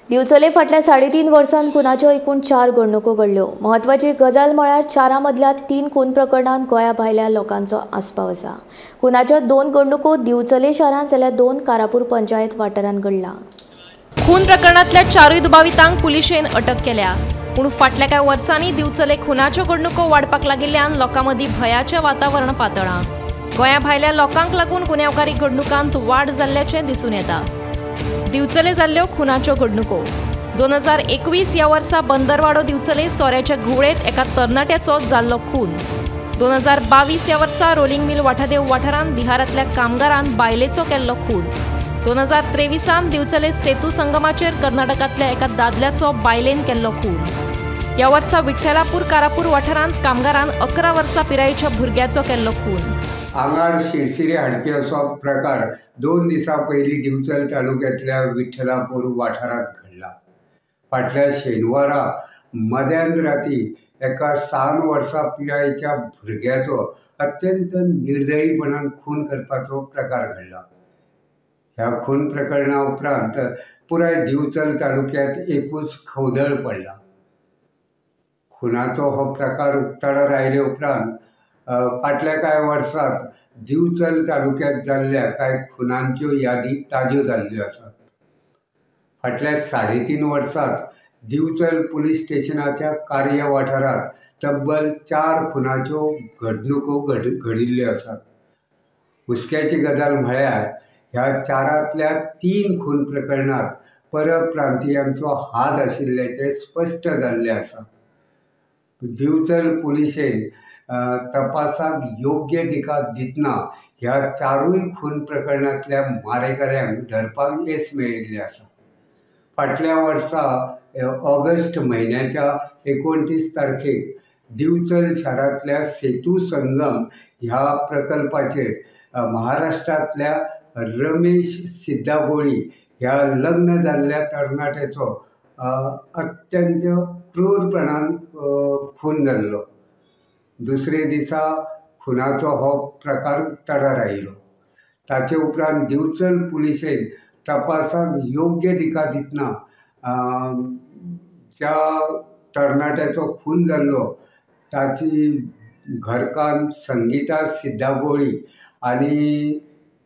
दिवचले फाटल्या 3.5 वर्सांत खुनाच्यो एकूण 4 घडणुको घडल्यो. म्हत्वाची गजाल म्हळ्यार 4 मदल्या 3 खून प्रकरणांत गोंया भायल्या लोकांचो आस्पाव आसा. खुनाच्यो 2 घडणुको दिवचले शारांत जाल्यार 2 कारापूर पंचायत वाठारांत घडला. खून प्रकरणांतल्या 4 दुबावितांक पुलिशेन अटक केल्या. पूण फाटल्या कांय वर्सांनी दिवचले खुनाच्यो घडणुको वाडपाक लागिल्ल्यान लोकां मदीं भयाचें वातावरण पातळ्ळां. गोंया भायल्या लोकांक लागून गुन्यांवकारी घडणुकांत वाड जाल्ल्याचें दिसून येता. दिवचले जाल्ल्यो खुनाच्यो घडणुको 2021 ह्या वर्सा बंदरवाडो दिवचले सोऱ्याच्या घुंवळेंत एका तरणाट्याचो जाल्लो खून. 2022 ह्या वर्सा रोलिंग मिल वाठादेव वाठारांत बिहारांतल्या कामगारान बायलेचो केल्लो खून. 2023 दिवचले सेतू संगमाचेर कर्नाटकांतल्या एका दादल्याचो बायलेन केल्लो खून. ह्या वर्सा विठ्ठलापूर कारापूर वाठारांत कामगारान 11 वर्सां पिरायेच्या भुरग्याचो केल्लो खून. आंगार शिरशिरे हाडपी असो प्रकार 2 दिसां पयलीं दिवचल तालुक्यांतल्या विठ्ठलापूर वाठारांत घडला. फाटल्या शेनवारा मध्यान राती एका 6 वर्सां पिरायेच्या भुरग्याचो अत्यंत निर्दयीपणान खून करपाचो प्रकार घडला. ह्या खून प्रकरणा उपरांत पुराय दिवचल तालुक्यांत एकूच खवदळ पडला. खुनाचो हो प्रकार उक्ताडार आयले उपरांत फाटल्या कांय वर्सांत दिवचल तालुक्यांत जाल्ल्या कांय खुनांच्यो यादी ताज्यो जाल्ल्यो आसात. फाटल्या 3.5 वर्सांत दिवचल पुलीस स्टेशनाच्या कार्य वाठारांत तब्बल 4 खुनाच्यो घडणुको घडिल्ल्यो आसात. हुस्क्याची गजाल म्हळ्यार ह्या 4तल्या 3 खून प्रकरणांत परप्रांतीयांचो हात आशिल्ल्याचें स्पश्ट जाल्लें आसा. दिवचल पुलिशेन तपासाक योग्य दिका दितना ह्या 4 खून प्रकरणांतल्या मारेकऱ्यांक धरपाक येस मेळिल्लें आसा. फाटल्या वर्सा ऑगस्ट म्हयन्याच्या 29 तारखेक दिवचल शारांतल्या सेतू संगम ह्या प्रकल्पाचेर महाराष्ट्रांतल्या रमेश सिद्धागोळी ह्या लग्न जाल्ल्या तरणाट्याचो अत्यंत क्रूरपणान खून जाल्लो. दुसरे दिसा खुनाचो हो प्रकार उक्ताडार आयलो. ताचे उपरांत दिवचल पुलिशेन तपासाक योग्य दिका दितना ज्या तरणाट्याचो खून जाल्लो ताची घरकान्न संगीता सिद्धागोळी आनी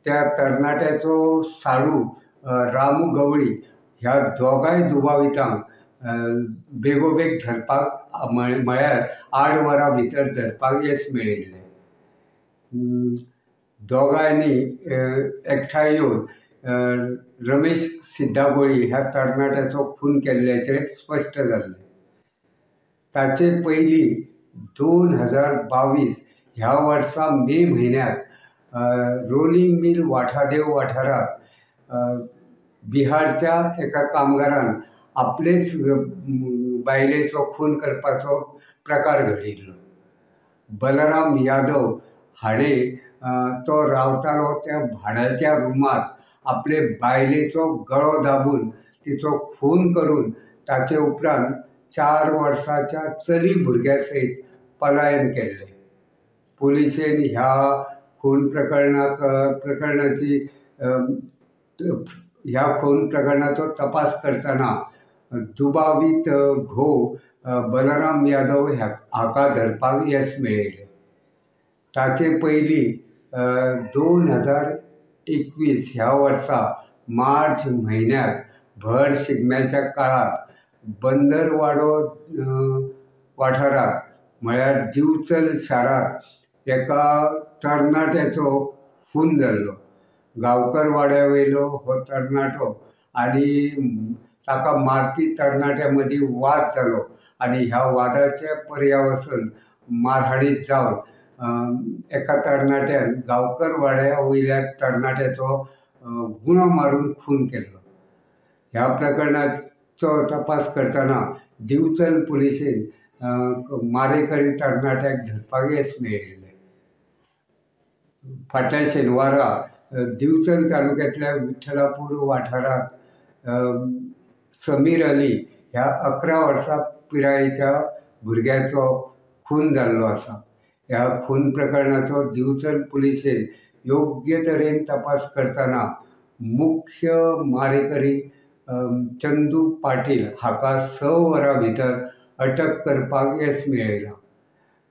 त्या तरणाट्याचो साडू रामू गवळी ह्या दोगांय दुबावितांक बेगोबेग धरपाक म्हळ्यार 8 वरां भितर धरपाक येस मेळिल्लें. दोगांयनी एकठांय येवन रमेश सिद्धागोळी ह्या तरणाट्याचो खून केल्ल्याचें स्पश्ट जाल्लें. ताचे पयलीं 2022 ह्या वर्सा मे म्हयन्यांत रोलिंग मिल वाठादेव वाठारांत बिहारच्या एका कामगारान आपलेच बायलेचो खून करपाचो प्रकार घडिल्लो. बलराम यादव हाणें तो रावतालो त्या भाड्याच्या रुमांत आपले बायलेचो गळो दाबून तिचो खून करून ताचे उपरांत 4 वर्सांच्या चली भुरग्या सयत पलायन केल्लें. पुलिशेन ह्या खून प्रकरणाची ह्या खून प्रकरणाचो तपास करतना दुबावीत घोव बलराम यादव हाका धरपाक येस मेळयलें. ताचे पयलीं 2021 ह्या वर्सा मार्च म्हयन्यांत भर शिगम्याच्या काळांत बंदरवाडो वाठारांत म्हळ्यार दिवचल शारांत एका तरणाट्याचो खून जाल्लो. गांवकर वाड्या वयलो हो तरणाटो आनी ताका मारपी तरणाट्या मदीं वाद जालो आनी ह्या वादाचे पर्यावसन मारहाणीत जावन एका तरणाट्यान गांवकर वाड्या वयल्या तरणाट्याचो गुणो मारून खून केल्लो. ह्या प्रकरणाचो तपास करतना दिवचल पुलिशेन मारेकरी तरणाट्याक धरपाक येस मेळिल्लें. फाटल्या शेनवारा दिवचल तालुक्यांतल्या विठ्ठलापूर वाठारांत समीर अली ह्या 11 वर्सां पिरायेच्या भुरग्याचो खून जाल्लो आसा. ह्या खून प्रकरणाचो दिवचल पुलिशेन योग्य तरेन तपास करतना मुख्य मारेकरी चंदू पाटील हाका 6 वरां भितर अटक करपाक येस मेळयलां.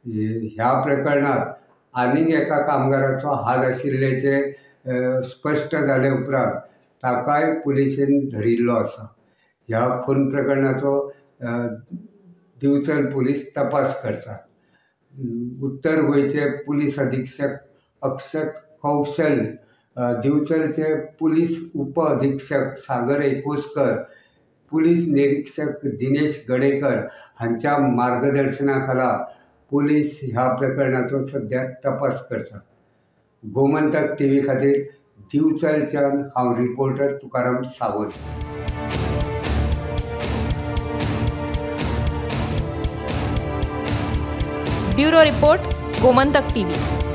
ह्या प्रकरणांत आनीक एका कामगाराचो हात आशिल्ल्याचें स्पश्ट जाले उपरांत ताकाय पुलिशेन धरिल्लो आसा. ह्या खून प्रकरणाचो दिवचल पुलीस तपास करतात. उत्तर गोंयचे पुलीस अधीक्षक अक्षत कौशल, दिवचलचे पुलीस उप अधीक्षक सागर एकोस्कर, पुलीस निरीक्षक दिनेश गडेकर हांच्या मार्गदर्शना खाला पुलीस ह्या प्रकरणाचो सद्या तपास करतात. गोमंतक टीव्ही खातीर दिवचलच्यान हांव reporter Tukaram Sawant. Bureau report, Gomantak TV.